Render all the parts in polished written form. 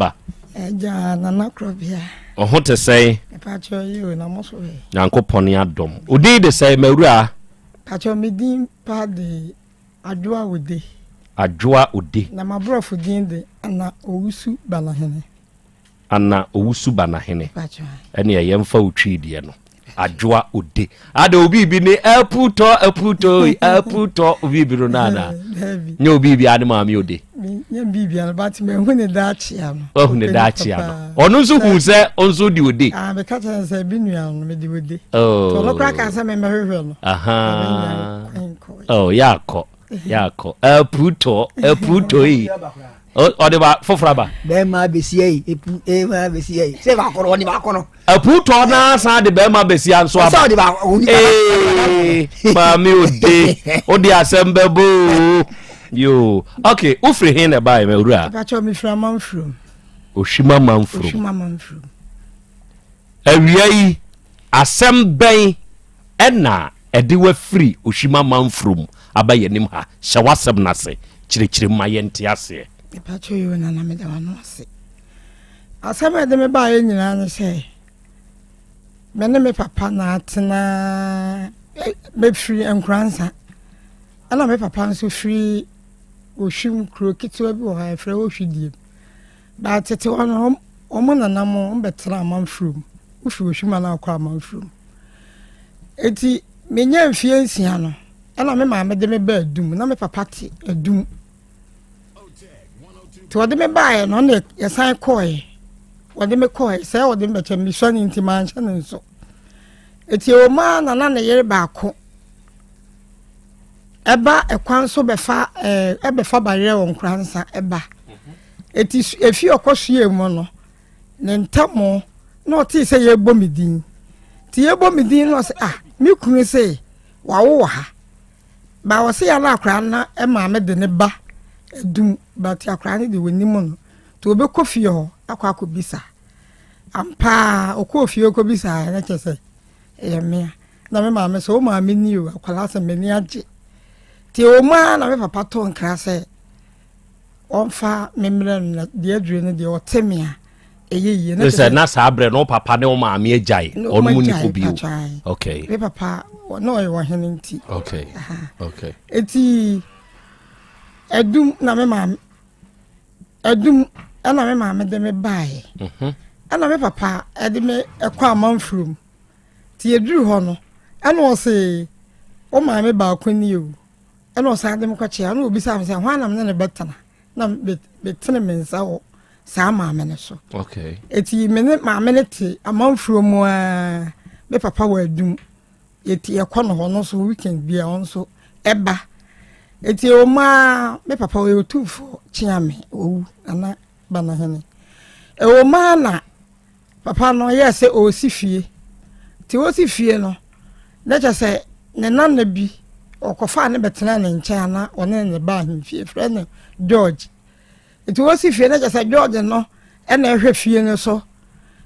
aba. Agya Nana Korɔbea. Ɔho te sɛn? Mepakyɛ yi o, na mo so ɛ? Nyankopɔn adom. Odin de sɛn, mawura? Pakyɛ, me din pa de Adwoa Ode. Adwoa Ode. Na m'aborɔfo din de Ana Owusu Banahene. Ana Owusu Banahene. Pakyɛ. Ɛne yɛmfa wo twi deɛ no. Adwoa Ode. Ada obi bi ne aputɔ aputɔ aputɔ obi bi no nana. Dabi. Nyɛ obi bi ane maame Ode. Nyɛ biribi ano, but mehu ne daakyea no. Wahu ne daakyea no. Ɔno nso hu sɛ ɔnso di Ode. Ah, meka kyerɛ no sɛ bi nua no mede Ode. Oh. Ɔno koraa ka sɛ memmɛhwehwɛ no. Aha. Kwan kɔ. Oh, yɛakɔ. Yɛakɔ. Aputɔ aputɔ yi. Ɔde ba foforɔ aba. Bɛrima besia yi epu bɛrima besia yi sɛ baako no ɔde baako no. Aputɔ naa san de bɛrima besia nso aba. Sɛ ɔde baako ɔni. Ee, maame Ode, ode asɛm bɛbɔ o. Yoo, okay, wofiri he na ɛbaeɛ, mawura? Pakyɛ, mefiri Amanfurom. Ohwim Amanfurom. Ohwim Amanfurom. Awia yi, asɛm bɛn ɛna ɛde wafiri Ohwim Amanfurom aba yɛnim ha? Hyɛ w'asɛm no ase, kyerɛkyerɛ mu ma yɛnte aseɛ. Mepakyɛ yi o, Nana, meda w'ano ase. Asɛm a ɛde me baeɛ nyinaa ne sɛ me ne me papa na atena. Mefiri Nkoransa, ɛna me papa nso firi Ohwim, kuro ketewa bi wɔ hɔ a yɛfrɛ hɔ Hwidiem. Baa tete hɔ no, wɔn nanam wɔn bɛtena Amanfurom. Wofiri Ohwim a na akɔ Amanfurom. Eti menya mfie 6 no, ɛna me maame de me ba Adum. Na me papa te Adum. Nti wɔde me baeɛ no, ɔne yɛsan kɔɔɛ. Wɔde me kɔɔɛ sɛ wɔde me bɛkyɛ mesua ne nti manhyɛ ne nso. Eti ɛwɔ mu ara na na ne yere baako ɛba ɛkwan so bɛfa ɛbɛfa bayerɛ wɔ Nkoransa ɛba. Eti efi ɔkɔ sua mu no, ne ntam na ɔtee sɛ yɛbɔ me din. Nti yɛbɔ me din no, ɔsɛ, "Ah, me kunu sɛ wawo wɔ ha." Ba ɔsɛ yɛ na akwaraa na maame de ne ba Adum, but akwaraa no de wɔnim no. Nti wɔbɛkɔ fie hɔ akɔ akɔbisa. Ampaa ɔkɔɔ fie kɔbisa na kyerɛ sɛ ɛyɛ mmea. Na me maame sɛ, "Wo maame ni o." Akwaraa sɛ m'ani agye. Nti ɛwɔ mu ara na me papa to nkra sɛ ɔmfa me mmerɛ no, na deɛ aduro no deɛ ɔte me a ɛyɛ yie. Ne sɛ na saa berɛ no wo papa ne wo maame agyae, ɔno mu ni hɔ bio? Okay. Me papa na ɔyɛ ɔhene nti. Eti Adum na me maame, Adum ɛna me maame de me baeɛ. Ɛna me papa ɛde me ɛkɔ Amanfurom. Nti yɛduru hɔ no, ɛna ɔse, "Wo maame baako ni o." Ɛna ɔsan de me kɔkyea, ɛna obisa me sɛ hwan na me ne ne bɛtena, na metene me nsa wɔ saa maame no so. Eti me ne maame no te Amanfurom mu aa. Me papa wɔ Adum. Yɛti yɛkɔ no hɔ no nso weekend bi a ɔno nso ɛba. Eti ɛwɔ mu aa, me papa ɔyɛ Otumfoɔ Kyeame Owu Nana Banahene. Ɛwɔ mu aa na papa no yɛɛ sɛ ɔresi fie. Nti ɔresi fie no, na kyerɛ sɛ ne nana bi ɔkɔfaa ne bɛtena ne nkyɛn ana ɔne ne ba ahemfie, frɛ no George. Nti ɔresi fie no, kyerɛ sɛ George no ɛna ɛhwɛ fie no so.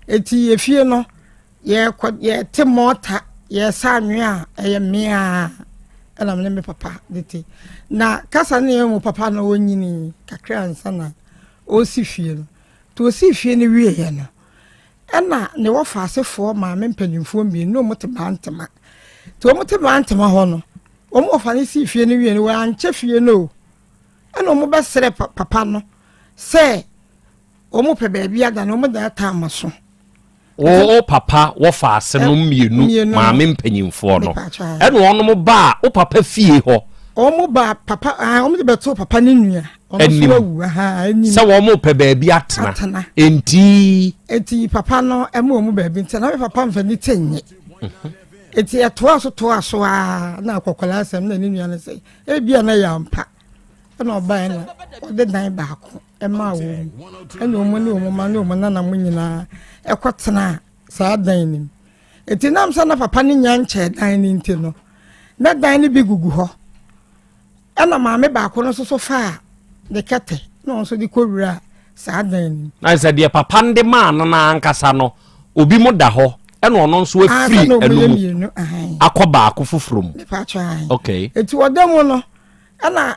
Eti efie no yɛkɔ yɛte mɔɔta, yɛsa anwea a ɛyɛ mmea, ɛna me ne me papa de te. Na kasa ne yɛn mu papa no ɔnyini kakra ansa na ɔresi fie no. Nti ɔsii fie no wieɛ no, ɛna ne wɔfa asefoɔ maame mpanimfoɔ mmienu na wɔn te Bantama. Nti wɔn te Bantama hɔ no, wɔn wɔfa no sii fie no wie no, wɔankyɛ fie no o. Ɛna wɔn bɛsrɛ papa no sɛ wɔn pɛ baabi ada na wɔn da ata ama so. Wo papa wɔfa ase no mmienu maame mpanyimfoɔ no, ɛna wɔnom baa wo papa fie hɔ? Wɔn ba papa, wɔn de bɛto papa ne nua ɔno nso awu anim sɛ wɔn pɛ baabi atena. Enti eti papa no ɛma wɔn baabi nti na me papa nfa ne ti nye. Eti ɛtoa so toa so aa na akɔkɔla asɛm na ne nua no sɛ ebi a na yɛ ampa, ɛna ɔbaa na ɔde dan baako ɛmaa wɔn, ɛna wɔn ne wɔn mma ne wɔn nana mo nyinaa ɛkɔtena saa dan no mu. Eti nam sɛ na papa ne nya nkyɛn dan no nti no, na dan no bi gugu hɔ, ɛna maame baako no nso so faa ne kɛtɛ na ɔno nso de kɔwura saa dan no mu. Na sɛ deɛ papa no de maa no n'ankasa no, obi mo da hɔ, ɛna ɔno nso afiri ɛno mu akɔ baako foforɔ mu. Okay. Eti ɔda mu no, ɛna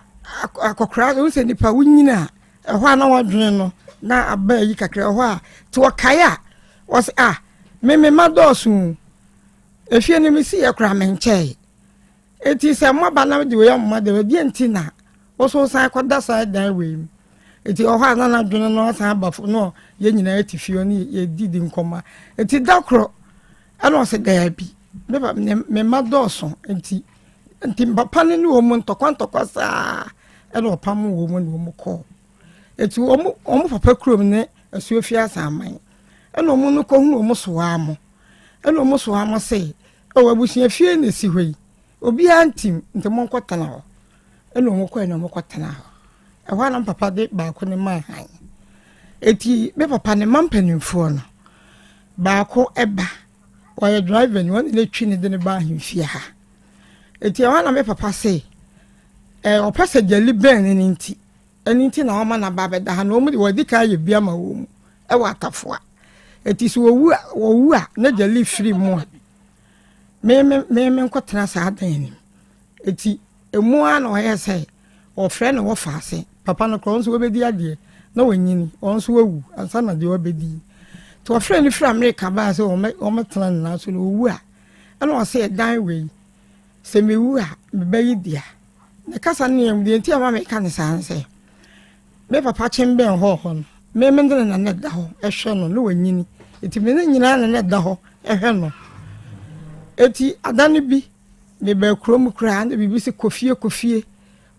akɔkora no sɛ nipa wonyini a, ɛhɔ a na wadwene no. Na aba ayi kakra wɔ hɔ a, nti ɔkae a, ɔse ah, me me mma dɔɔso o. Efie no mesiiɛ koraa menkyɛe. Enti sɛ moaba na mede wei ama deɛ, ɛdeɛn nti na wo so wosan kɔda saa dan wei mu? Enti wɔ hɔ a na n'adwene no asan aba fam na yɛn nyinaa te fie hɔ ne yɛdidi nkɔmmɔ. Enti da koro ɛna ɔse daabi, me pa me mma dɔɔso nti nti papa no ne wɔn ntɔkwa ntɔkwa saa ɛna ɔpam wɔn ne wɔn kɔɔ. Enti wɔn wɔn papa kurom ne Asuofie Asaman ɛna wɔn no kɔhunu wɔn soaa mo ɛna wɔn soaa mo se ɛwɔ abusua fie na esi hɔ yi obiara ntim nti monkɔtena hɔ ɛna wɔn kɔɛ na wɔn kɔtena hɔ ɛhɔ a na papa de baako ne maa han eti me papa ne mma mpanimfoɔ no baako ɛba wɔyɛ driver ni wɔn na etwi ne de ne ba ahemfie ha eti ɛhɔ a na me papa se ɛɛ ɔpɛ sɛ gyali bɛn ne ne nti Ɛno nti na wɔma n'aba bɛda ha na wɔn de wɔadi kan ayɛ bi ama wɔn mu wɔ Atafoa. Eti sɛ wɔwu a wɔwu a na Gyali firi mu a me me me me nkɔtena saa dan no mu. Eti emu ara na ɔyɛ sɛ wɔfrɛ no wɔfa ase papa no koraa ɔno nso wɔbɛdi adeɛ na wɔnyini ɔno nso wawu ansa na deɛ ɔbɛdi. Nti wɔfrɛ no firi Amerika baa sɛ wɔmɛtena ne nan so na ɔwu a ɛna ɔsɛ ɛdan wei Sɛ mewu a, me ba yi dea. Ne kasa no yɛ deɛ nti a ɛma meka no saa ne sɛ, me papa kyembɛn hɔɔ hɔ no, me me ne na na ɛda hɔ hwɛ no, na wanyini. Enti me ne nyinaa na na ɛda hɔ hwɛ no. Enti ada no bi, mebaa kurom koraa na biribi sɛ kɔ fie, kɔ fie,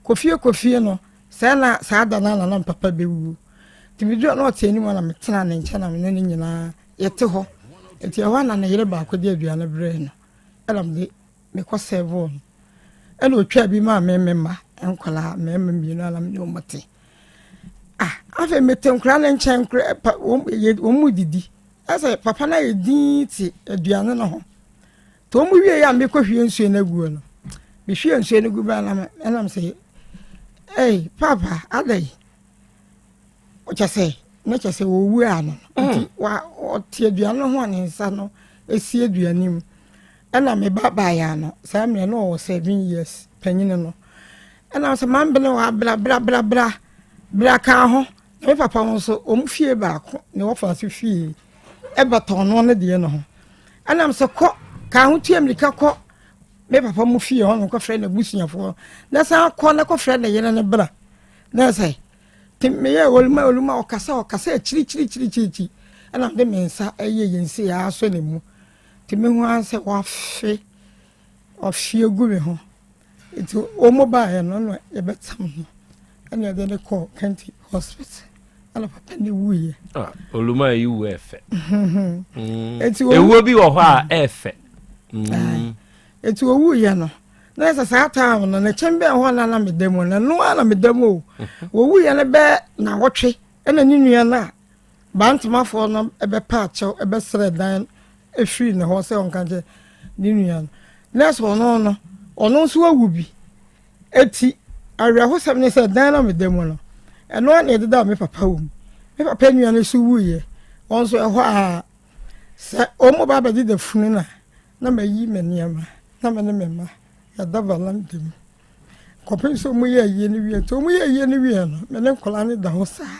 kɔ fie, kɔ fie no, sɛɛ na saa da no na na me papa bɛwuo. Nti meduru hɔ na ɔte anim na metena ne nkyɛn na me ne no nyinaa yɛte hɔ. Enti ɛhɔ a na ne yere baako de aduane brɛɛ no. Ɛna mede mekɔ sɛvoo no. Ɛna otwaa bi maa me me mma nkwadaa mmarima mmienu a na me ne wɔn te. Ah, afei mete nkwadaa no nkyɛn nkwadaa pa wɔn yɛ wɔn mu didi. Ɛsɛ papa no ayɛ dinn te aduane no ho. Te wɔn wie yɛ a mekɔ hwie nsuo no aguo no. Mehwie nsuo no gu baa na ɛnam sɛ, ɛy papa adɛn? Kyɛ sɛ na kyɛ sɛ wɔwu a no nti mm. wa ɔte aduane no ho a ne nsa no esi aduane mu ɛna me ba baeɛ no saa mmerɛ no ɔwɔ 7 years panyini no ɛna sɛ mambene wɔ abra bra bra bra bra ka ho na me papa ho nso wɔn fie baako ne wɔfa so fie ɛbata ɔno ne deɛ no ho ɛna sɛ kɔ ka ho tua mmirika kɔ me papa mu fie hɔ no kɔfrɛ n'abusuafoɔ na san kɔ na kɔfrɛ ne yere ne bra na sɛ Nti meyɛɛ oluma oluma ɔkasa ɔkasa akyirikyirikyirikyiri ɛna mede me nsa ɛyɛ yɛn sei asɔ ne mu nti mehu ara sɛ wafe ɔfe agu me ho nti wɔn baeɛ no na yɛbɛtam no ɛna yɛde no kɔɔ Kenti hospital ɛna papa ne wuiɛ. Ah, oluma yi wu ɛfɛ. Nti ewuo bi wɔ hɔ a ɛfɛ. Eti owuiɛ no, na yɛ sɛ saa time no ne kyɛn bɛn hɔ na na meda mu no, ɛno ara na meda mu o. Owuiɛ no bɛɛ nawɔtwe ɛna ne nua no a bantemafoɔ no bɛpa akyɛw bɛsrɛ dan efiri ne hɔ sɛ ɔnka nkyɛ ne nua no. Na sɛ ɔno no, ɔno nso awu bi. Eti awerɛhosɛm ne sɛ dan na meda mu no, ɛno ara na ɛdeda me papa wɔ mu. Me papa nua no nso wuiɛ, ɔno nso ɛhɔ a sɛ wɔn ba abɛdeda funu no a, Na mayi me nneɛma, na me ne me mma yɛda valanda mu kɔpem sɛ wɔyɛ ayie no wie. Nti wɔyɛ ayie no wie no, me ne nkwadaa no da hɔ saa.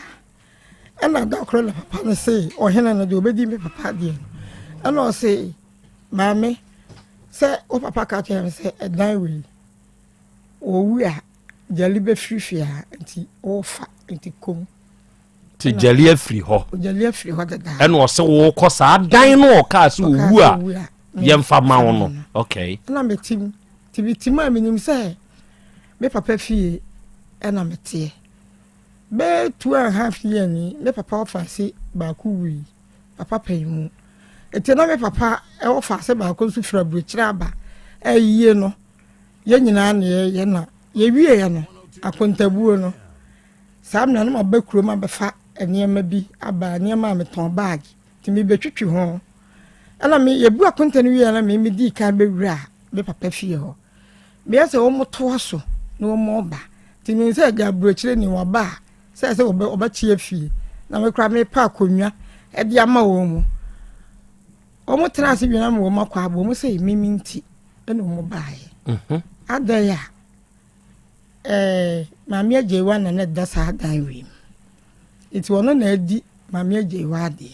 Ɛna da koro na papa no se, ɔhene no deɛ ɔbɛdi me papa adeɛ no, ɛna ɔse, maame, sɛ wo papa ka kyerɛ me sɛ ɛdan wei, ɔwu a, gyali bɛfiri fie ha, nti wofa, nti kɔm. Nti gyali afiri hɔ. Gyali afiri hɔ dada. Ɛna ɔsɛ wokɔ saa dan no ɔkaa sɛ owu a yɛmfa ma wo no. Okay. Ɛna mete mu. Nti mete mu a menim sɛ me papa fie ɛna meteɛ. Bɛyɛ 2½ year ni me papa ɔfa ase baako wui. Papa pɛn mu. Nti na me papa ɔfa ase baako nso firi aburokyire aba. Ɛyie no yɛn nyinaa na yɛyɛ na yɛwieɛ no akontabuo no. Saa mmerɛ no na maba kurom abɛfa nneɛma bi aba, nneɛma a metɔn, bag, nti mebɛtwitwi ho. Ɛna me yɛbu akonta no wieɛ na me medii kan bɛwura me papa fie hɔ. Meyɛ sɛ wɔn toa so na wɔn ba. Nti menim sɛ agya aburokyire ni wɔba a sɛ sɛ wɔbɛ wɔbɛkye afie. Na me koraa mepɛ akonnwa de ama wɔn mu. Wɔn tena ase wie na wɔn akɔ aba wɔn sɛ mimi nti ɛna wɔn baeɛ. Adɛn a Ɛɛ, Maame Agyeiwa na na ɛda saa dan wei mu. Nti ɔno na adi Maame Agyei hɔ adeɛ.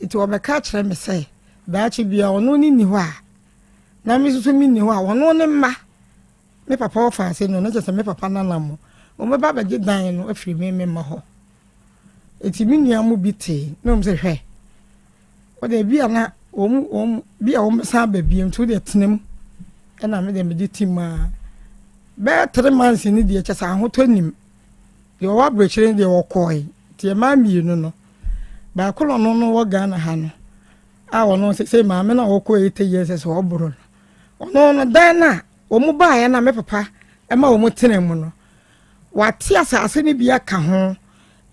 Nti ɔbɛka kyerɛ me sɛ daakye biara ɔno ne nni hɔ a, na me nso so menni hɔ a, ɔno ne mma, me papa ɔfa ase no, na kyerɛ sɛ me papa nana mo, wɔbɛba abɛgye dan no afiri me me mma hɔ. Nti me nua mo bi tee, na wɔn sɛ hwɛ, wɔde bi a na wɔn wɔn bi a wɔn bɛsan aba bio nti wɔde tena mu, ɛna me deɛ mede ti mu a bɛyɛ 3 months ni deɛ kyɛ sɛ ahotɔ nim. Deɛ ɔwɔ aburokyire no deɛ ɔkɔɔe, nti mmaa mmienu no, baako na ɔno no wɔ Ghana ha no, a ɔno sɛ maame no a ɔkɔ 80 years sɛ ɔboro no, ɔno no dan no a wɔn baeɛ na me papa ma wɔn tena mu no, wate asase no bi aka ho,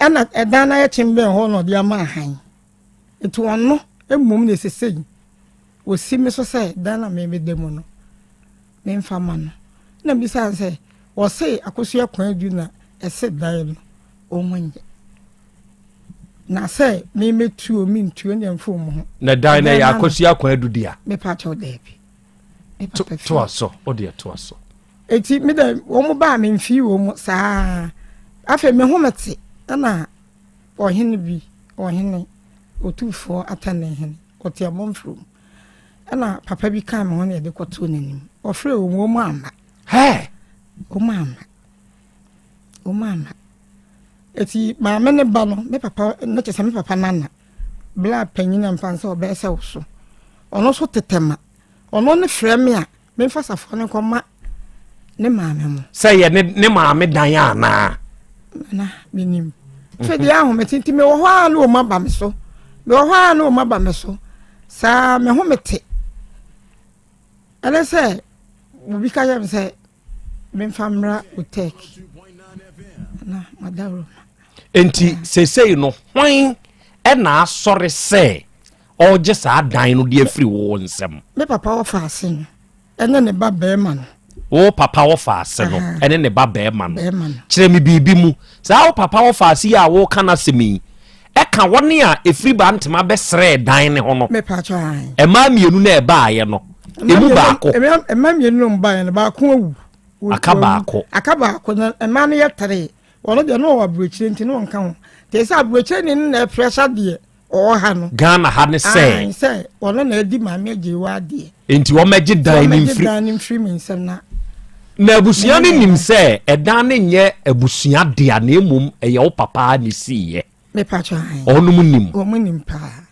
ɛna ɛdan no ayɛ kyembɛn hɔ na ɔde ama ahan. Nti ɔno mmom na ɛsesei wɔsi me so sɛ dan na mebɛda mu no memfa ma no. Na mbisa sɛ wɔse Akosua Kwan na ɛse dan no wɔn nyɛ na sɛ memetuo mentuo ne mfo mu ho. Na dan no yɛ Akosua Kwan dea? Mepa kyɛw, daabi. Toa so, wodeɛ toa so. Eti me dɛ wɔn baa me mfii wɔ mu saa. Afei me ho me te, ɛna ɔhene bi, ɔhene otumfoɔ Atanehene, ɔte Amanfurom, ɛna papa bi kaa me ho na yɛde kɔtoo n'anim. Ɔfrɛ wɔn, wɔn amma. Hɛ! Wɔn amma, wɔn amma. Eti maame ne ba no, me papa ne kyɛ sɛ me papa nana bla panyin a mfa sɛ ɔbɛyɛ sɛ wo so, ɔno nso tetɛ ma ɔno ne frɛ me a memfa safoa no nkɔma ne maame mo. Sɛ yɛ ne maame dan anaa? Nana, menim fɛ deɛ ahomete nti mewɔ hɔ a na wɔn aba me so, mewɔ hɔ a na wɔn aba me so saa. Me ho mete ɛne sɛ obi ka yɛ me sɛ memfa mmra Otec na madaworo. Nti seesei no hwan ɛna asɔre sɛ ɔregye saa dan no de afiri wo nsɛm? Me papa wɔfa ase no ɛne ne ba bɛrima no. Wo papa wɔfa ase no ɛne ne ba bɛrima no? Bɛrima no. Kyerɛ me biribi mu. Saa wo papa wɔfa ase yi a woka no asɛm yi, ɛka wɔne a ɛfiri ba ntoma bɛsrɛɛ dan ne ho no? Mepa kyɛw, ae. Ɛmaa mmienu no ɛbaayɛ no, ɛmu baako? Mmaa mmienu no mbaeɛ no, baako awu. Aka baako. Aka baako. Na mmaa no yɛ tere. Ɔno deɛ, na ɔwɔ aburokyire nti na ɔnka ho. Te sɛ aburokyire ne no na ɛpressure deɛ ɔwɔ ha no. Ghana ha ne sɛ. Ae, sɛ ɔno na adi maame agye wɔ adeɛ. Nti wɔmɛgye dan no wɔmɛgye mfiri dan no mfiri me nsam na. Na abusua no nim sɛ ɛdan no nyɛ abusua dea, na mmom ɛyɛ wo papa ne siiɛ? Mepa kyɛw, ae. Ɔnom nim? Wɔn nim paa.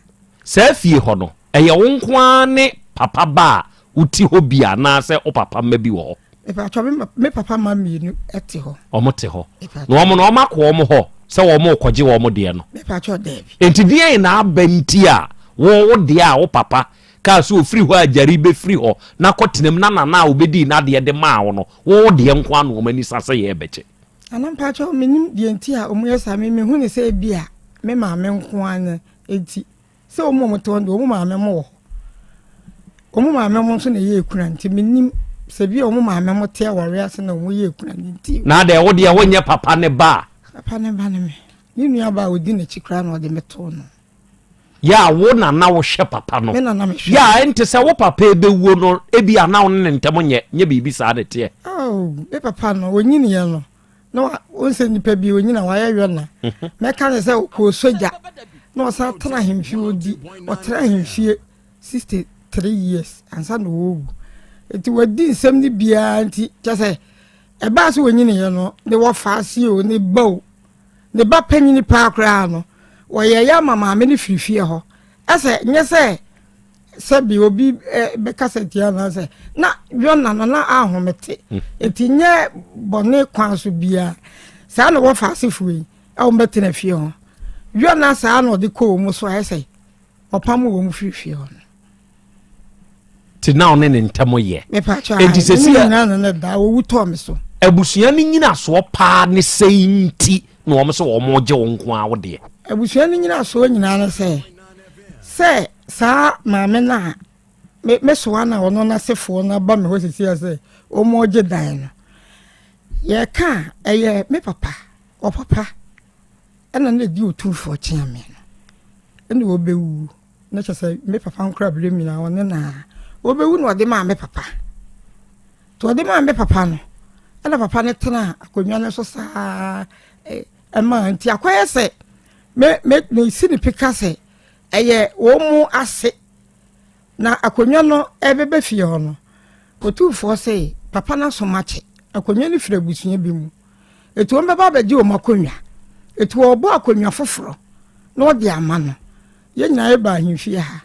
Saa fie hɔ no, ɛyɛ wo nko ara ne papa ba a wote hɔ bi anaasɛ wo papa mma bi wɔ hɔ? Mepa kyɛw, me papa ma mmienu te hɔ. Ɔmo te hɔ. Na ɔmo no, ɔmo akɔ ɔmo hɔ sɛ ɔmo kɔgye ɔmo deɛ no? Mepa kyɛw, daabi. Nti deɛn na aba nti a wo deɛ a wo papa kaa sɛ ofiri hɔ a gyari bɛfiri hɔ na kɔtena mu, na nana a obɛdii n'adeɛ de maa wo no, wo deɛ nko ara na ɔmo ani sa sɛ yɛrebɛgye? Nana, mepa kyɛw, menim deɛ nti a ɔmo yɛ saa. Me mehu ne sɛ ebi a me maame nko ara no nti sɛ ɔmo a ɔmo te hɔ no deɛ, ɔmo maame mo wɔ hɔ, ɔmo maame mo nso na ɛyɛ ekuna, nti menim sɛ bi a ɔmo maame mo te awɔre ase na ɔmo yɛ ekuna ne nti. Na deɛ wo deɛ wonyɛ papa ne ba a? Papa ne ba ne me ne nua ba a odi n'akyi koraa na ɔde me too no. Yɛ a wo nana wohwɛ papa no? Me nana mehwɛ. Yɛ a ɛnte sɛ wo papa ebɛwuo no, ebi a na wo ne ne ntɛm nyɛ biribi saa ne teɛ? Oh, me papa no onyiniɛ no na wa onsɛ nipa bi onyina wayɛ yɔ na mɛka ne sɛ ɔkɔɔ sogya na ɔsan tena ahemfie, odi ɔtena ahemfie 63 years ansa na ɔwɔ nti wadi nsɛm no biara. Nti kyɛ sɛ ɛbaa sɛ onyiniɛ no, ne wɔfa ase o, ne ba o, ne ba panyini paa koraa no, wɔyɛ yɛ ama maame no firi fie hɔ. Ɛsɛ nyɛ sɛ sɛbi obi bɛkasa tia anaasɛ na yɔna no na ahomete, nti nyɛ bɔne kwan so biara saa na wɔfa asefoɔ yi a wɔbɛtena fie hɔ. Yɔna saa na ɔde kɔ wɔn mu so, ayɛ sɛ ɔpam wɔn mu firi fie hɔ no. Nti na ɔne ne ntɛm yɛ? Mepa Enti sɛsi a- nyinaa na ne da owu tɔɔ me so. Abusua no nyinasoɔ paa ne sɛi nti na wɔn sɛ wɔn gye wo nko ara wo deɛ? Abusua no nyinasoɔ nyinaa no sɛ saa maame no a me soa na ɔno n'asefoɔ no aba me hɔ sisi a sɛ wɔn gye dan no, yɛka a ɛyɛ me papa ɔpapa ɛna na ɛdi Otumfoɔ Kyeame no ɛna wɔbɛwu na kyerɛ sɛ me papa nkora berɛ nyinaa ɔne na wɔbɛwu na ɔde maa me papa. Nti ɔde maa me papa no, ɛna papa no tena akonnwa no so saa. Ɛma nti akɔyɛ sɛ me me mesi ne pika sɛ ɛyɛ wɔn mu ase na akonnwa no ɛbɛbɛ fie hɔ no, Otumfoɔ se papa no asom akye akonnwa no firi abusua bi mu. Eti wɔn bɛba abɛgye wɔn akonnwa. Eti wɔrebɔ akonnwa foforɔ na wɔde ama no. Yɛn nyinaa yɛbaa ahemfie ha.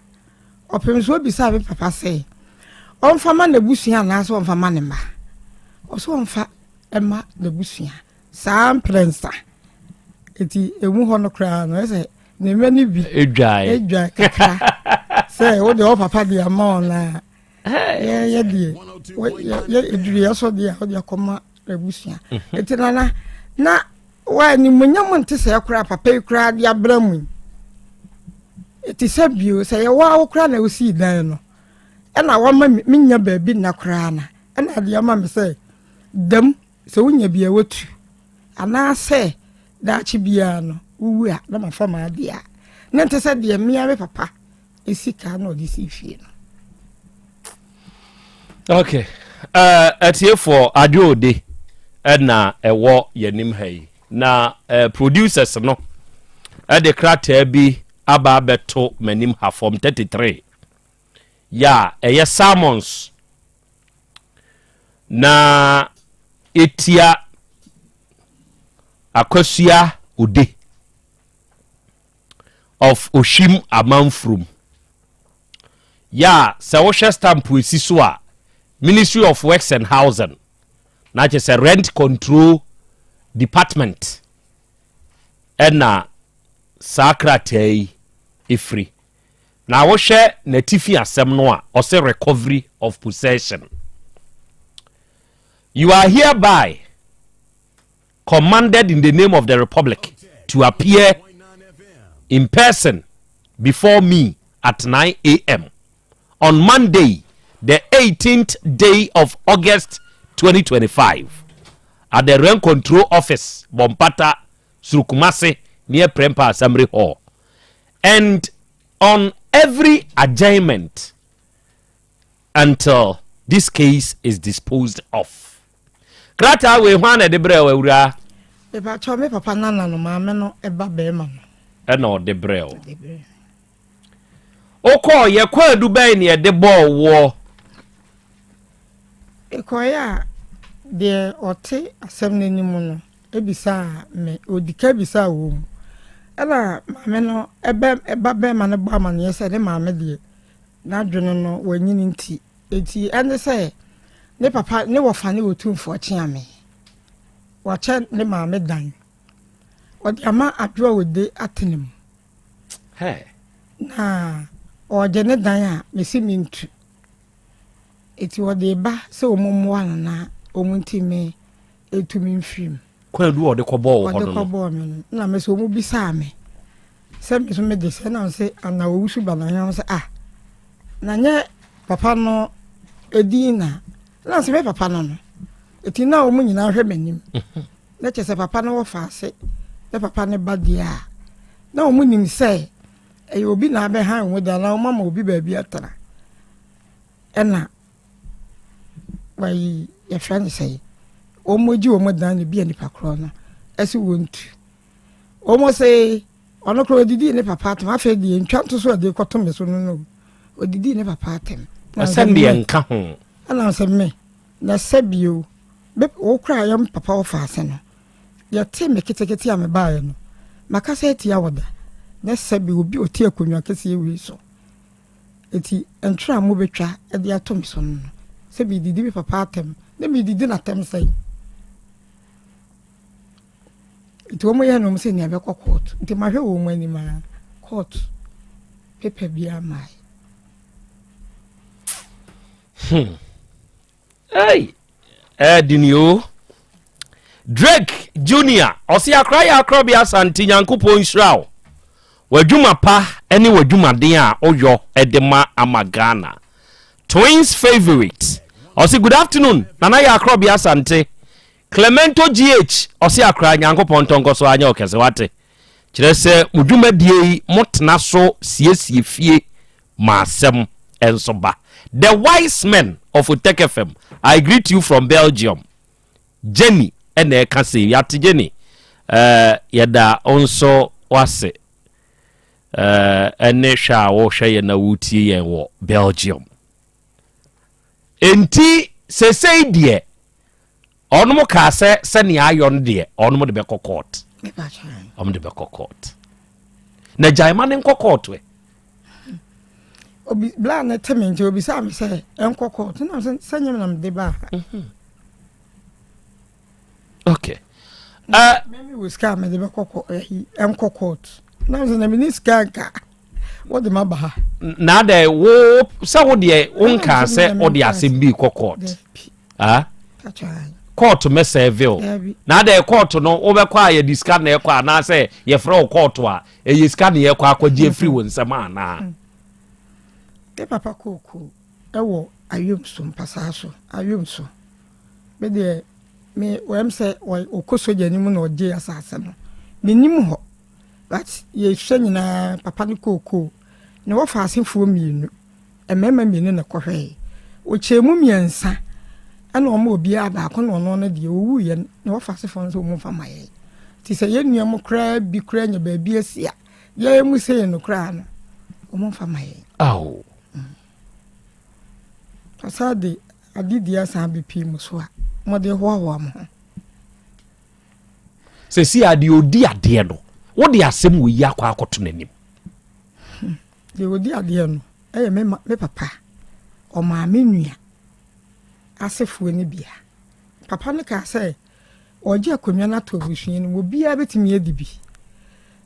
Ɔpem so obisaa me papa sɛ ɔmfa ma n'abusua anaasɛ ɔmfa ma ne mma. Ɔsɛ ɔmfa ma n'abusua saa mprɛnsa. Eti emu hɔ no koraa no ɛsɛ ne mma no bi edwae edwae kakra sɛ wo deɛ ɔpapa deɛ ama wɔn na yɛyɛ deɛ yɛ eduru yɛ so deɛ ɔde akɔma abusua. Mhm. Eti nana na Wa animuonyam nte sɛɛ koraa papa yi koraa de abra mu yi. Ɛte sɛ bio sɛ yɛwɔ awo koraa na wosii dan no ɛna wama menya baabi nna koraa na ɛna adeɛ ama me sɛ dam sɛ wonya bi a watu anaasɛ daakye biara no wowu a na mafa m'adeɛ a na nte sɛ deɛ mmea me papa esi kaa na ɔde si fie no. Okay. Uh, atiefoɔ adwoode ɛna ɛwɔ yɛnim ha yi na uh, producers no ɛde krataa bi aba abɛto m'anim ha fam 33 yɛ a ɛyɛ salmons na ɛtia Akosua Ode of Ohwim Amanfurom. Yɛ a sɛ wohwɛ stamp esi so a Ministry of Works and Housing na kyerɛ sɛ Rent Control Department ɛna saa krataa yi efiri. Na wohwɛ n'atifi asɛm no a ɔsɛ recovery of possession. You are hereby commanded in the name of the Republic to appear in person before me at 9 a.m. on Monday, the 18th day of August 2025, at the Rent Control Office, Bompata, Surukumase, near Prempeh Assembly Hall. And on every adjournment until this case is disposed of. Krataa wei hwan na ɛde brɛɛ wo awuraa? Mepakyɛw me papa nana no maame no ba bɛrima no. Ɛna ɔde brɛɛ wo. Wokɔɔ yɛ kwaadu bɛn na yɛde bɔɔ woɔ? Mekɔeɛ a deɛ ɔte asɛm no anim no bisaa me, ɔdi ka bisaa wɔn mu. Ɛna maame no ɛbɛ ba bɛrima no bɔ amaneɛ sɛ ne maame deɛ N'adwene no wanyini nti. Enti ɛne sɛ ne papa ne wɔfa ne Otumfoɔ Kyeame. Wakyɛ ne maame dan. Ɔde ama Adwoa Ode atena mu. Na ɔregye ne dan a mese mentu. Enti ɔde ba sɛ wɔn mmoa no na wɔn nti me ɛtu me mfiri mu. Kwaadu a ɔde kɔbɔɔ wo hɔ no. Ɔde kɔbɔɔ me no. Na me so wɔn bisaa me sɛ me so me de sɛ na sɛ ana owusu ba na yɛn sɛ ah na nyɛ papa no edin na na sɛ me papa no no eti na wɔn nyinaa hwɛ m'anim na kyɛ sɛ papa no wɔ faase ne papa no ba deɛ a na wɔn nim sɛ ɛyɛ obi na abɛhan wɔn da na wɔn ama obi baabi atena ɛna Wayi yɛfrɛ no sɛn wɔn gye wɔn dan no bi a nipa korɔ no ɛsi wɔn tu wɔn se ɔno korɔ odidi ne papa atam afei deɛ ntwa nto so ɛde kɔto me so no no odidi ne papa atam. Ɛsɛm deɛ nka ho. Ɛna sɛ me na sɛ bio me wo kora yɛ papa wɔ faase no yɛte me ketekete a mebaeɛ no makasa atia wɔ da na sɛ bi obi ɔte akonnwa kɛseɛ wei so. Enti ntwerɛ a mobɛtwa de ato me so no, sɛ meredidi me papa atɛm, na meredidi n'atɛm sɛn? Nti wɔn yɛ nom sɛ nea bɛkɔ court. Nti mahwɛ wɔn anim a court paper biara maae. Hey, ɛdini o. Drake Junior, ɔse akora yɛ akora bi Asante Nyankopɔn nhyira wo. W'adwuma pa ne w'adwumaden a woyɔ de ma ama Ghana. Twins favorite, ɔse good afternoon Nana yɛ akora bi Asante. Clemento GH, ɔse akora Nyankopɔn ntɔnkɔ so anyɛ ɔkɛse wate. Kyerɛ sɛ mo dwumadie yi motena so siesie fie ma asɛm nso ba. The wise men of Otec FM, I greet you from Belgium. Jenny ɛna ɛka sei, yɛate Jenny. Yɛda wo nso wase ɛne hwɛ a wohwɛ yɛn na wotie yɛn wɔ Belgium. Enti sesei deɛ ɔnom kaa sɛ sɛnea ayɔ no deɛ, ɔnom de bɛkɔ court. Ɔnom de bɛkɔ court na gyaema ne nkɔ court ɛ. Obi bla ne te me nti obisa me sɛ ɛnkɔ court na sɛ nyɛ na mede baa ha. Mɛmi wɔ sika a mede bɛkɔ kɔ ɛyi ɛnkɔ court na sɛ na mene sika nka wode ma ba ha. Na dɛ wo sɛ wo deɛ wonkaa sɛ wode asɛm bi kɔ court ah? Court mɛsɛve o. Dabi. Na dɛ court no wobɛkɔ a, yɛde sika na ɛkɔ anaasɛ yɛfrɛ wo court a, ɛyɛ sika na yɛkɔ akɔgye afiri wo nsɛm anaa? Me papa kookoo ɛwɔ ayom so, mpasaa so, ayom so. Me deɛ me wɔm sɛ ɔkɔ sogya no mu na ɔgye asase no, menim hɔ, but yɛhwɛ nyinaa papa no kookoo na wɔfa asefoɔ mmienu, mmarima mmienu na kɔhwɛɛ, ɔkyɛɛ mu mmiɛnsa ɛna ɔma obiara baako na ɔno no deɛ ɔwuiɛ na wɔfa asefoɔ no sɛ ɔmu mfa ma yɛn. Nti sɛ yɛn nua mu koraa bi koraa nya baabi asi a, yɛn mu sei no koraa no, ɔmu mfa ma yɛn. Ao. Ɔsan de adedi asan abɛpie mu so a mode hoahoa mo ho. Sɛsi a deɛ ɔdi adeɛ no, wode asɛm wɔ yi akɔ akɔto n'anim? Deɛ ɔdi adeɛ no ɛyɛ me ma me papa ɔmaa me nua asefoɔ no bia. Papa no kaa sɛ ɔgye akonnwa no ato abusua no mu, obiara bɛtumi adi bi.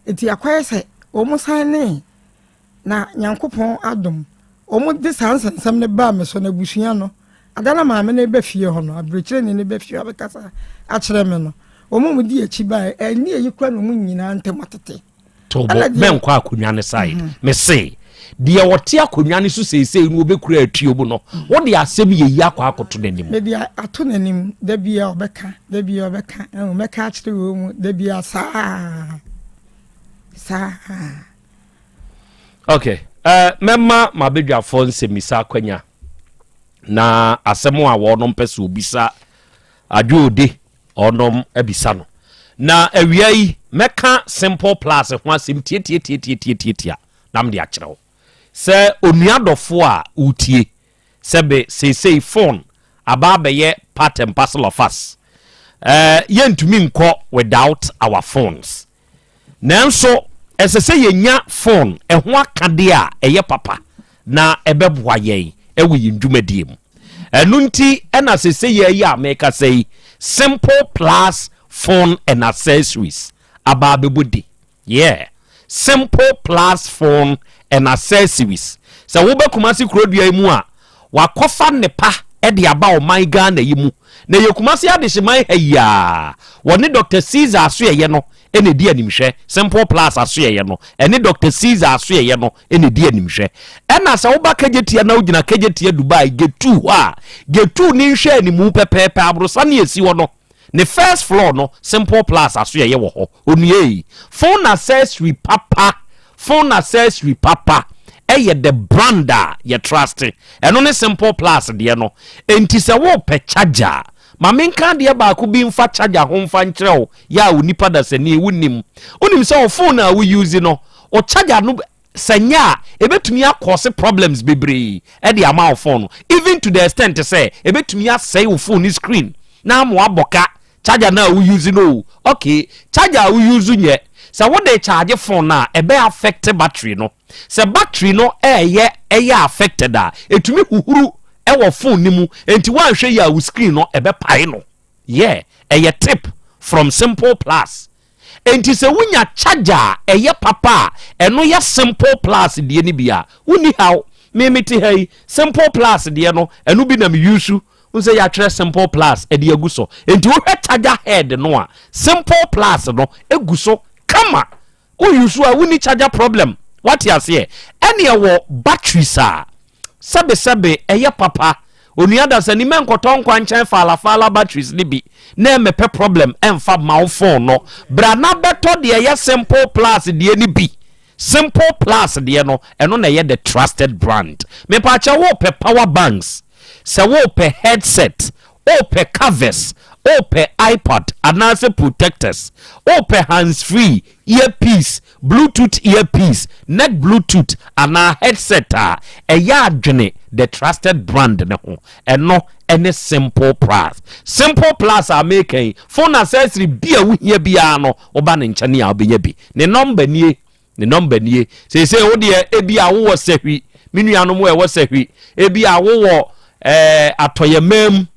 Nti akɔyɛ sɛ wɔn san ne na Nyankopɔn adom wɔn de saa nsɛnsɛm no baa me so. Na abusua no ada na maame no ba fie hɔ no, aburokyerɛni no ba fie hɔ abɛkasa akyerɛ me no, wɔn a wɔdi akyi baa ɛne eyi kura na wɔn nyinaa ntɛm atete. Tobo. Ɛna deɛ- Mɛnkɔ akonnwa no side. Me se deɛ wɔte akonnwa no so seesei no, wɔbɛkura atuo mu no, wode asɛm yɛ yi akɔ akɔto n'anim? Mede ato n'anim. Da bia ɔbɛka, da bia ɔbɛka, ɛhu mɛka akyerɛ wɔ mu da bia saa saa. Okay, mɛma mabadwafoɔ nsɛmmisa akwanya na asɛm a wɔnom pɛ sɛ obisa adwoode, ɔnom abisa no. Na awia yi mɛka Simple Plus ho asɛm tiatiatiatiatiatia na mede akyerɛ wo sɛ onua dɔfoɔ a wotie sɛbe seesei phone aba abɛyɛ part and parcel of us. Yɛntumi nkɔ without our phones, nanso ɛsɛ sɛ yɛnya phone ɛho akadeɛ a ɛyɛ papa na ɛbɛboa yɛn ɛwɔ yɛn dwumadie mu. Ɛno nti ɛna sɛ yɛ yi a meka sɛ yi, Simple Plus Phone and Accessories aba abɛbɔ di. Yeah, Simple Plus Phone and Accessories, sɛ wobɛ Kumase kurodua yi mu a, wakɔfa nnepa ɛde aba ɔman Ghana yi mu na yɛ Kumase adehyeman ha yi a, wɔne Dr Caesar asoɛyɛ no ɛna ɛdi animhwɛ. Simple Plus asoɛyɛ no ɛne Dr Caesar asoɛyɛ no ɛna ɛdi animhwɛ. Ɛna sɛ woba Kagyetia na wogyina Kagyetia Dubai gate hɔ a, gate ne nhwɛ animu pɛpɛɛpɛ, aborosa ne ɛsi hɔ no ne first floor no, Simple Plus asoɛyɛ wɔ hɔ. Onua yi, phone accessory papa, phone accessory papa ɛyɛ the brand a yɛ trust, ɛno ne Simple Plus deɛ no. Enti sɛ wopɛ charger, ma menka adeɛ baako bi mfa charger ho mfa nkyerɛ wo. Yɛ a wo nipa dasani wonim, wonim sɛ wo phone a wo use no, wo charger no sɛ nyɛ a, ɛbɛtumi akɔse problems bebree ɛde ama wo phone no, even to the extent sɛ ɛbɛtumi asɛe wo phone no screen na ama wabɔ ka. Charger no a wo use no o, okay, charger a wo use nyɛ sɛ wode charge phone no a, ɛbɛ affect battery no. Sɛ battery no ɛyɛ affected a, ɛtumi huhuru ɛwɔ phone no mu. Enti woanhwɛ yi a, wo screen no ɛbɛpae no. Yeah, ɛyɛ tip from Simple Plus. Enti sɛ wonya charger a ɛyɛ papa a, ɛno yɛ Simple Plus deɛ no bi a, wonni haw. Me te ha yi, Simple Plus deɛ no, ɛno bi na me use n sɛ yɛatwerɛ Simple Plus ɛde agu so. Enti wohwɛ charger head no a, Simple Plus no egu so kama. Wo use a, wonni charger problem. Wate aseɛ? Ɛne ɛwɔ batteries a sɛbesɛbe ɛyɛ papa. Onua dasani, mɛnkɔtɔ nkwa nkyɛn faalafala batteries ne bi na ɛmɛpɛ problem ɛmfa ma wo phone no. Bra na bɛtɔ deɛ ɛyɛ Simple Plus deɛ no bi. Simple Plus deɛ no, ɛno na ɛyɛ the trusted brand. Mepaakyɛ, wopɛ power banks, sɛ wopɛ headset, wopɛ covers. Wopɛ iPod anaasɛ protectors? Wopɛ hands free, earpiece, Bluetooth earpiece, neck Bluetooth anaa headset a, ɛyɛ adwene the trusted brand ne ho. Ɛno ɛne Simple Plus. Simple Plus a meka yi, phone accessory bi a wohia biara no, woba ne nkyɛn a wobɛnya bi. Ne nɔmba nie, ne nɔmba nie. Seesei wo deɛ, ebi a wowɔ Sɛhwi, me nuanom a ɛwɔ Sɛhwi, ebi a wowɔ Atɔyɛmam,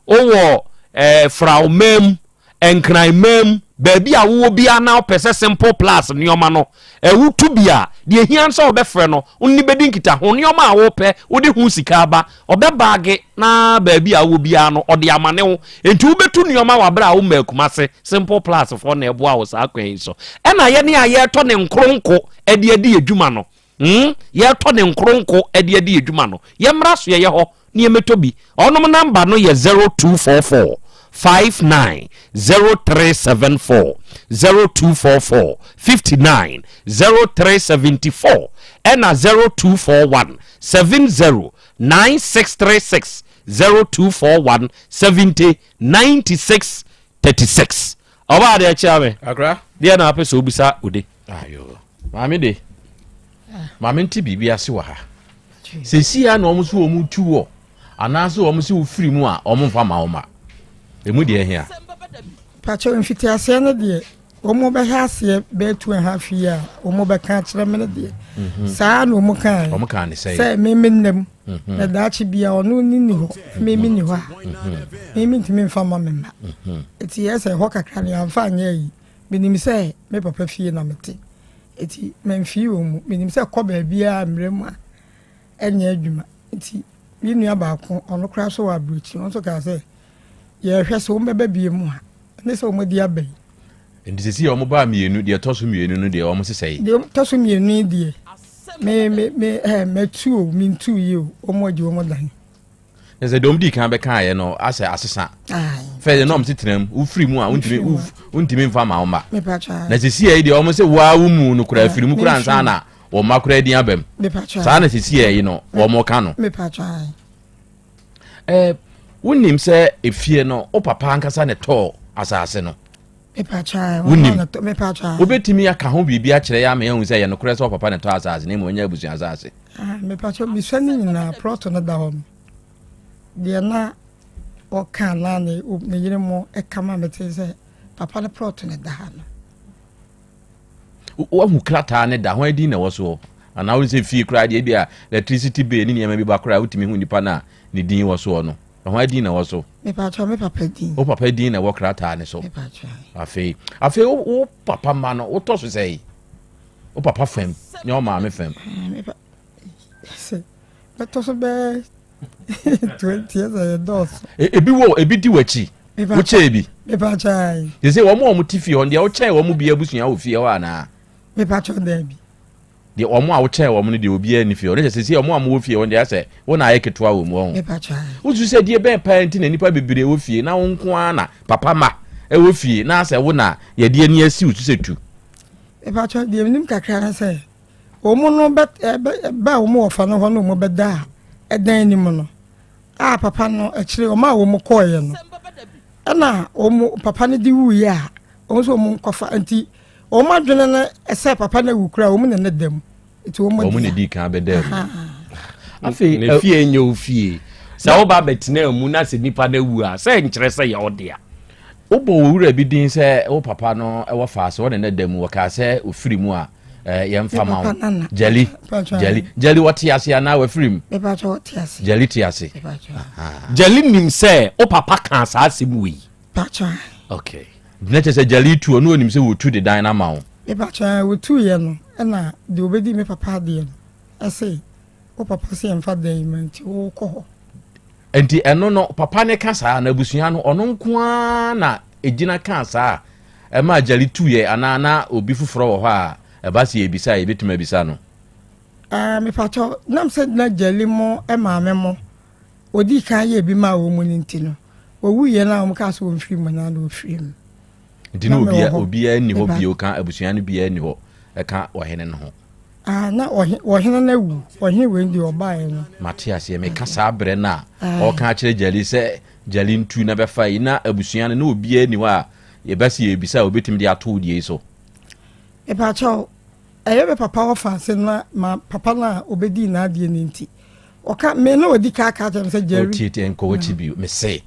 wowɔ Frawmam, Nkranmam, baabi a wowɔ biara na wopɛ sɛ Simple Plus nneɛma no ɛwotu bi a, deɛ hia nso wɔbɛfrɛ no wonni bɛdi nkita ho. Nneɛma a wopɛ, wode ho sika aba, ɔbɛbaage na baabi a wowɔ biara no ɔde ama ne wo. Nti wobɛtu nneɛma wɔ abere a woma akuma se Simple Plus foɔ na ɛboa wo saa kwan yi so. Ɛna yɛne a yɛretɔ ne nkoronko ɛde adi adwuma no, yɛretɔ ne nkoronko ɛde adi adwuma no, yɛmmra so yɛyɛ hɔ ne yɛmɛtɔ bi. Ɔnom namba no yɛ 0244 59 0374, 0244 59 0374, ɛna 0241 70 9636, 0241 70 96 36. Ɔbaa deɛ kyerɛ me. Akra. Deɛ na apɛ sɛ obisa ode. Ayo, maame de, maame nte biribi ase wɔ ha. Sɛsi a na ɔmo so wɔn tu wɔ anaasɛ wɔn sɛ wofiri mu a, ɔmo mfa ma wo ma emu deɛ hia. Pakyɛ, mfitiaseɛ no deɛ, wɔn bɛhɛ aseɛ bɛyɛ 2.5 year a wɔn bɛka akyerɛ me no deɛ, saa na wɔn kaa. Ɔmo kaa ne sɛ? Sɛ meme nnam na daakye bia ɔno ni ni hɔ, meme ni hɔ a, meme ntumi mfa ma me mma. Eti yɛ sɛ ɛhɔ kakra no yɛamfa anyɛ yi. Menim sɛ me papa fie na mete, eti mamfii wɔ mu. Menim sɛ kɔ baabiara mmerɛ mu a ɛnyɛ adwuma. Nti me nua baako, ɔno koraa so wɔ aburokyi, ɔno nso kaa sɛ yɛhwɛ sɛ wɔn bɛba bie mu a, ne sɛ wɔn adi aba yi. Nti sɛsi a ɔmo baa mmienu deɛ, ɛtɔ so mmienu no deɛ, ɔmo sesɛ yi? Deɛ ɛtɔ so mmienu yi deɛ, me me me ɛ mɛtu o, me ntu yi o, wɔn agye wɔn dan. Na sɛ deɛ ɔmo di kan bɛkaeɛ no asɛ asesa. Ayi. Fɛ deɛ na ɔmo se tena mu, wofiri mu a wontumi Wofiri mu a. Wontumi mfa ma wo mma. Mepatwa. Na sɛsi a yi deɛ, ɔmo sɛ waa wo mu no koraa firi mu koraa memfiri ansa mu. na wɔn mma koraa din aba mu. Mepatwa. Saa na sɛsi a yi no wɔn ka no. Mepatwa. Wonim sɛ efie no, wo papa ankasa ne tɔɔ asase no? Mepatwa. Wonim? Mepatwa. Wobɛtumi aka ho biribi akyerɛ yɛ ama yɛahu sɛ yɛ nokorɛ sɛ wo papa ne tɔ asase na mmom ɛnyɛ abusua asase? Ah, mepatwa, bisua ne nyinaa plot no da hɔ no deɛ, na ɔka na ne yere mo ɛka ma mete sɛ papa no plot no da ha no. Woahu krataa ne da ho adin na ɛwɔ soɔ anaa wo sɛ fie koraa deɛ, bi a electricity bill ne nneɛma bi ba koraa, wotumi hu nipa no a ne din wɔ soɔ no, ɛho adin na ɛwɔ so? Mepatwa, me papa din. Wo papa din na ɛwɔ krataa ne so? Mepatwa. Afei wo papa ma no, wotɔ so sɛe wo papa fam ne wo maame fam? Ah, sɛ bɛtɔ so bɛɛ 20 ɛsɛ yɛ dɔɔso. Ebi wɔ ebi di w'akyi? Mepatwa. Wokyɛɛ bi? Mepatwa. Te sɛ wɔn a wɔn te fie hɔ no deɛ, wokyɛɛ wɔn mu bi abusua wɔ fie hɔ anaa? Mepatwa, daabi. Deɛ wɔn a wokyɛɛ wɔn no deɛ, obiara ni fie hɔ ne kyɛ sɛ wɔn a wɔwɔ fie hɔ no deɛ, asɛ wɔn na ayɛ ketewa wɔ mu hɔ. Mepatwa. Wosu sɛ deɛ bɛn paa nti na nipa bebree wɔ fie na wo nko ara na papa ma ɛwɔ fie na asɛ wo na yɛde ani asi wo so sɛ tu? Mepatwa, deɛ menim kakra ne sɛ wɔn no bɛ ɛbɛ bɛ a wɔn wɔfa no hɔ no, wɔn bɛda a ɛdan anim no a papa no akyire wɔn a wɔn kɔɔeɛ no, ɛna wɔn papa no de wuiɛ a, wɔn nso wɔn nkɔfa. Nti wɔn adwene no sɛ papa no awu koraa, wɔn na ne da mu, nti wɔn wɔn na dea. di kan bɛda mu afei. Ne fie nyɛ wo fie. Sɛ woba bɛtena mu na sɛ nipa no awu a, sɛ nkyerɛ sɛ yɛ wo dea. Wobɔ wo wura bi din sɛ wo papa no ɛwɔ faase wɔne ne da mu, wɔkaa sɛ ofiri mu a yɛmfa ma wo. Me papa nana. Gyali. Patwa. Gyali wɔte ase anaa wafiri mu? Mepatwa, wɔte ase. Gyali te ase? Mepatwa. Gyali nim sɛ wo papa kaa saa asɛm wei? Patwa. Okay. Na kyerɛ sɛ Gyali tu ɔno onim sɛ wɔtu de dan no ama wo? Mepatwa, wɔtuiɛ no, ɛna deɛ obɛdi me papa adeɛ no ɛsɛ wo papa sɛ yɛmfa dan yi ma, nti wokɔ hɔ. Nti ɛno no papa ne ka saa na abusua no, ɔno nko ara na ɛgyina kaa saa a ɛma Gyali tuyɛ, anaa na obi foforɔ wɔ hɔ a ɛba sɛ yɛbisa a yɛbɛtumi abisa no? Ah, mepatwa, nam sɛ na Gyali mo maame mo ɔdii kan yɛ bi maa wɔ mu no nti no, wɔwuiɛ no a, wɔn kaa sɛ wɔmfiri mu na wɔfiri mu. Nti na Na mewɔ obia hɔ. obiara nni hɔ bio ka abusua no biara nni hɔ ɛka ɔhene no ho? Ah, na ɔhene no awu. Ɔhene wei deɛ ɔbaeɛ no. Mate aseɛ. Meka saa berɛ no a Aye. ɔka akyerɛ Gyali sɛ Gyali ntu na bɛfa yi na abusua no na obiara ni hɔ a yɛbɛsi yɛbisa a obɛtumi de ato deɛ yi so. Mepakyɛw, ɛyɛ me papa wɔfa na ma papa no a obɛdii n'adeɛ no nti ɔka me na ɔdi ka ka kyerɛ me sɛ Jerry. Otietie nkɔ w'akyi bio. Mese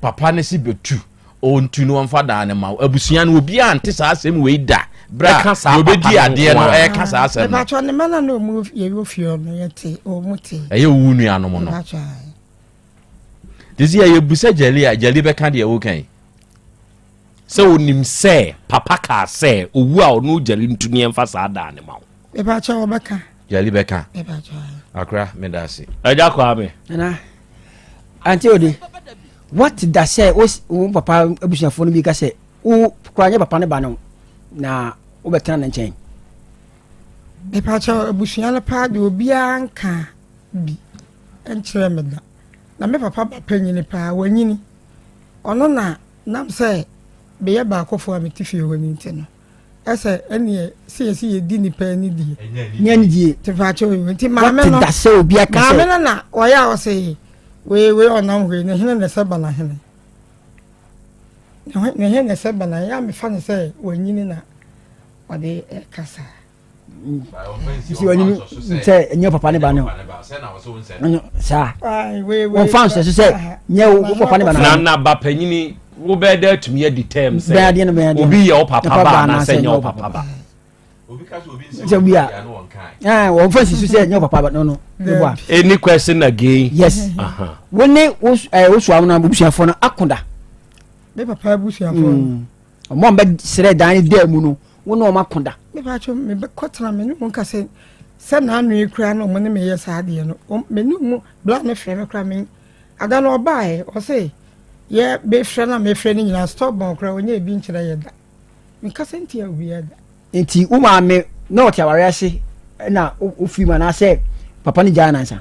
papa ne se bɛtu ɔntu no ɔmfa dan no ma wo. Abusua no obiara nte saa asɛm wei da. Berɛ a Ɛka saa deɛ papa ɔbɛdi no adeɛ nko no ara. ɛka saa asɛm no. Mepakyɛw, ne mma no a na ɔmu yɛwɔ fie hɔ no yɛte ɔmu te. Ɛyɛ wo nuanom no. Mepakyɛw, ae. Te sɛ yɛbusa Gyali a, Gyali bɛka deɛ woka yi. Sɛ onim sɛ papa kaa sɛ owu a ɔno Gyali ntu ne ɛmfa saa dan no ma wo. Mepakyɛw, ɔbɛka. Gyali bɛka. Mepakyɛw, ae. Akora, meda ase. Agya Kwame. Nana, Auntie Ode, what da sɛ wo wo papa abusuafoɔ no bi ka sɛ wo koraa nyɛ papa no ba no na wobɛtena ne nkyɛn? Mepakyɛw, abusua no paa deɛ obiara nka bi nkyerɛ me da. Na me papa ba panyini paa, wanyini. Ɔno na nam sɛ meyɛ baakofoɔ a mete fie hɔ no nti no, ɛsɛ ɛneɛ sɛ yɛsi yɛdi nipa ani die. Nyɛ ani die. Nti pakyɛw yi, nti maame Wate no, da sɛ obi aka maame sɛ no na ɔyɛ a ɔse wei wei ɔnam hɔ yi, ne hene na ɛsɛ ba n'ahene. Ne hene na ɛsɛ ba n'ahene, yɛ a mefa no sɛ wanyini na ɔde ɛka saa. Nti wɔnim sɛ ɛnyɛ papa ne ba no saa wɔmfa nsɛ so sɛ nyɛ wo papa ne ba no. Na na ba panyini wobɛyɛ dɛ atumi adi tɛm sɛ obi yɛ wo papa ba anaasɛ nyɛ wo papa ba. Sɛ obi a wɔmfa nsi so sɛ nyɛ wo papa ba no no. Any question again? Yes. Wo ne wo soa no abusuafoɔ no akoda. Me papa abusuafoɔ no. Ɔmo a bɛsrɛ dan no daa mu no, wo ne ɔmo ako da. Me paatwo, me bɛ kɔtena me ne wɔn ka sɛ sɛ n'ano yi koraa na ɔmo ne me yɛ saa adeɛ no, me ne ɔmo bla ne frɛ me koraa me ada no ɔbaeɛ ɔse yɛ bɛfrɛ no a mefrɛ no nyinaa stubborn koraa ɔnyɛ ebi nkyerɛ yɛ da. Menkasa ntia obiara da. Nti wo maame na ɔte awareɛ ase na wofiri mu anaasɛ papa no gyaa no ansa?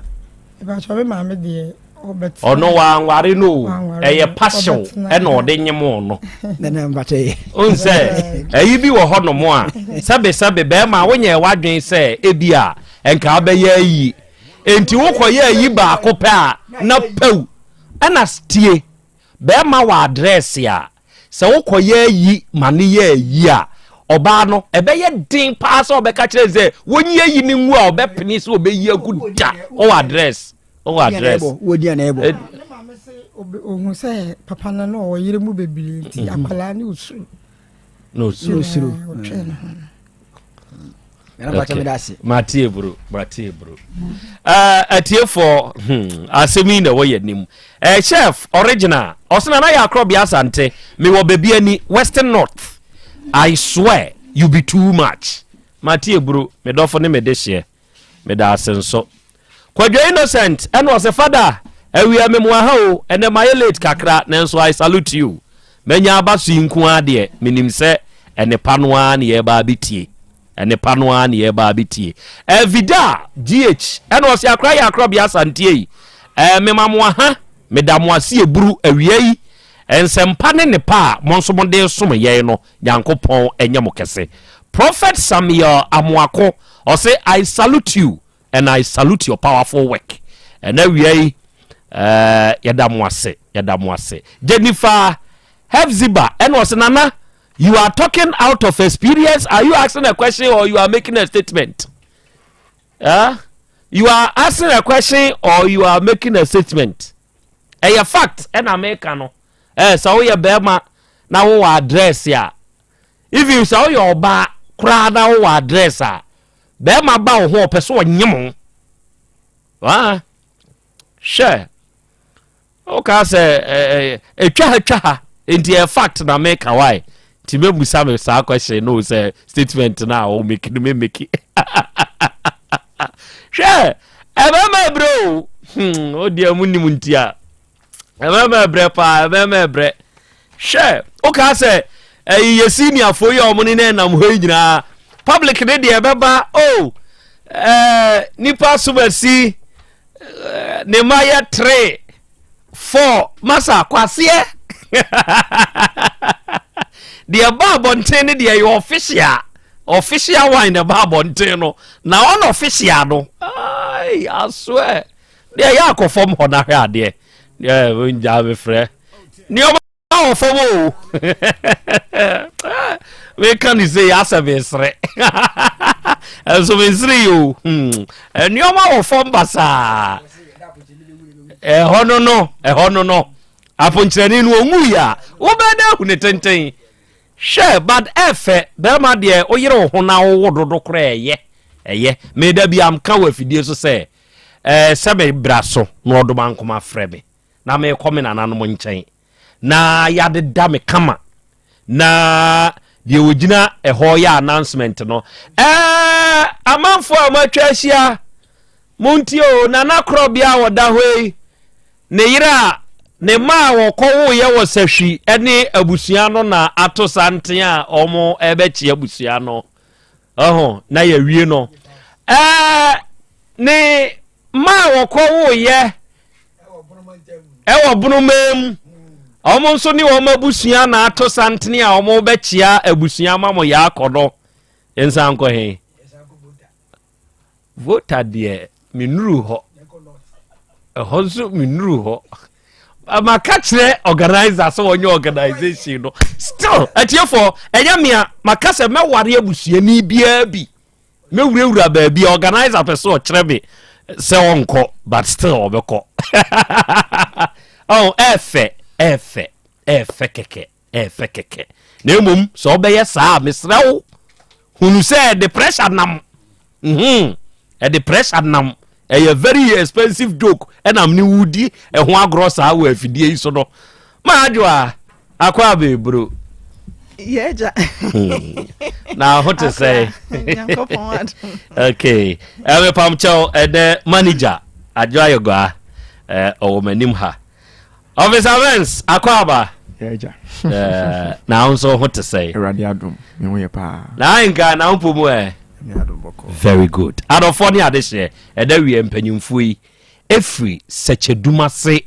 Mepakyɛ me maame deɛ ɔbɛtena. Ɔno wanware no o, ɛyɛ passion ɛna ɔde nyem no. Nana mpakyɛ yɛ. N sɛ ɛyi bi wɔ hɔ nom a sɛbe sɛbe bɛrima wonyɛ w'adwen sɛ ebi a nka abɛyɛ ayi enti wokɔyɛ ayi baako pɛ a na pɛw ɛna tie bɛrima wɔ adrɛse a Sɛ wokɔyɛ ayi ma no yɛ ayi a, ɔbaa no, ɛbɛyɛ den paa sɛ ɔbɛka kyerɛ sɛ wɔnyi ayi no ngu a ɔbɛpene sɛ ɔbɛyi agu da. Ɔwɔ address. Ɔwɔ address. Ne maame se ohun sɛ papa no no ɔwɔ yere mu bebree nti mhm. akwadaa no osuro. Na osuro. Osuro. Ɔtwɛn ne ho. Okay. Mate bro, mate bro. Uh, atiefoɔ hmm, asɛm yi na ɛwɔ yɛ anim. Uh, chef original, ɔsena na yɛ akorɔ bea asante, mewɔ baabi ani, Western North. I swear you be too much. Mate bro, me dɔfo ne me dehyeɛ. Meda ase nso. Kwadwo Innocent ɛna ɔsɛ fada awia me moa ha o ɛnɛ mayɛ late kakra nanso I salute you manya aba so yi nko ara deɛ menim sɛ ɛnepa no ara ne yɛreba abɛtie ɛnepa no ara ne yɛreba abɛtie Vida GH ɛna ɔsɛ akora yɛ akorɔ bea asanteɛ yi ɛɛ mema mo aha meda mo ase eburu awia yi nsɛmpa ne nepa a mo nso mo de som yɛn no Nyankopɔn ɛnyɛ mo kɛse Prophet Samuel Amoako ɔse I salute you and I salute your powerful work ɛna awia yi eh, yɛda mo ase yɛda mo ase Jennifer Hefziba ɛna ɔse Nana you are talking out of experience are you asking a question or you are making a statement eh? you are asking a question or you are making a statement ɛyɛ fact ɛna meka no eh, sɛ woyɛ bɛrima na wowɔ address a even sɛ woyɛ ɔbaa koraa na wowɔ address a bɛrima ba wo ho ɔpɛ sɛ ɔnyem wo ah hwɛ woka sɛ ɛtwa ha twa ha nti ɛyɛ fact na meka wae nti mɛbusa me saa question no sɛ statement no a wɔmeki no memeki hwɛ ɛbɛma ɛbrɛ o hmm, wodeɛ mu nim nti a ɛmɛɛmɛ ɛbrɛ paa ɛmɛɛmɛ ɛbrɛ hwɛ wokaa sɛ ɛyi yɛ seniorfoɔ yi a wɔn ne nam hɔ yi nyinaa public ne deɛ ɛbɛba o oh, ɛɛ nipa somasi ɛɛ ne mma yɛ three four masa kwaseɛ deɛ ɛba abɔnten ne deɛ yɛ official official wine na ɛba abɔnten no na ɔn official no ayi asoɛ. Deɛ yɛ akɔ fam hɔ na hwɛ adeɛ. Ngya mefrɛ nneɛma wɔ fam o. Meka ne sei asɛ mesere, ɛnso mensere yi o. Nneɛma wɔ fam basaa. Ɛhɔ no no, ɛhɔ no no, aponkyerɛni no ɔnwui a wobɛda ahu ne tenten. Hwɛ, but ɛfɛ bɛrima deɛ, woyere wo ho na wowo dodo koraa, ɛyɛ ɛyɛ. Meda bi amka wɔ afidie so sɛ sɛ mebra so na ɔdoma nkoma frɛ me na mekɔ me nananom nkyɛn na yɛadeda me kama na deɛ wɔgyina ɛhɔ yɛ announcement no, amanfoɔ a moatwa ahyia, montie o. Nana Korɔbea a wɔda hɔ yi, ne yere a ne mma a wɔkɔwoeɛ wɔ Sahwi ne abusua no na ato santen a wɔn ɛbɛkye abusua no ɔho na yɛwie no, ne mma a wɔkɔwoeɛ ɛwɔ Bonomaa mu, wɔn nso ne wɔn abusua na ato santene a wɔn bɛkyea abusua ma mo. Yɛ akɔ no nsa nkɔ he? Volta deɛ, menuru hɔ. Ɛhɔ nso menuru hɔ. Maka kyerɛ organizer sɛ wɔnyɛ organisation no still. Atiefoɔ, ɛnyɛ mea maka sɛ mɛware abusuani biara bi, mɛwurawura baabi a organizer pɛ sɛ ɔkyerɛ me sɛ ɔnkɔ, but still ɔbɛkɔ. Oh, ɛɛfɛ, ɛɛfɛ, ɛɛfɛ kɛkɛ, ɛɛfɛ kɛkɛ. Na mmom sɛ ɔbɛyɛ saa a, mesrɛ wo, hunu sɛ ɛde pressure nam. Ɛde pressure nam. Ɛyɛ very expensive joke ɛnam ne wudi ɛho agorɔ saa wɔ afidie yi so no. Maa adwo a akɔ abɛɛburo. Yɛgya. Na ho te sɛ? Nyankopɔn adom. Okay, ɛmepam kyɛw, ɛnɛ manager Adwo Ayɛgua ɔwɔ m'anim ha. Officer Vance, akɔ aba. Yɛagya. Na wo nso ho te sɛ? Awurade adom, me ho yɛ paa. Na nka na wo mpo mu ɛ? Me adom, bɔkɔ. Very good. Adɔfoɔ ne adehyeɛ, ɛda wie mpanyimfoɔ yi ɛfiri Sɛkyɛdumase.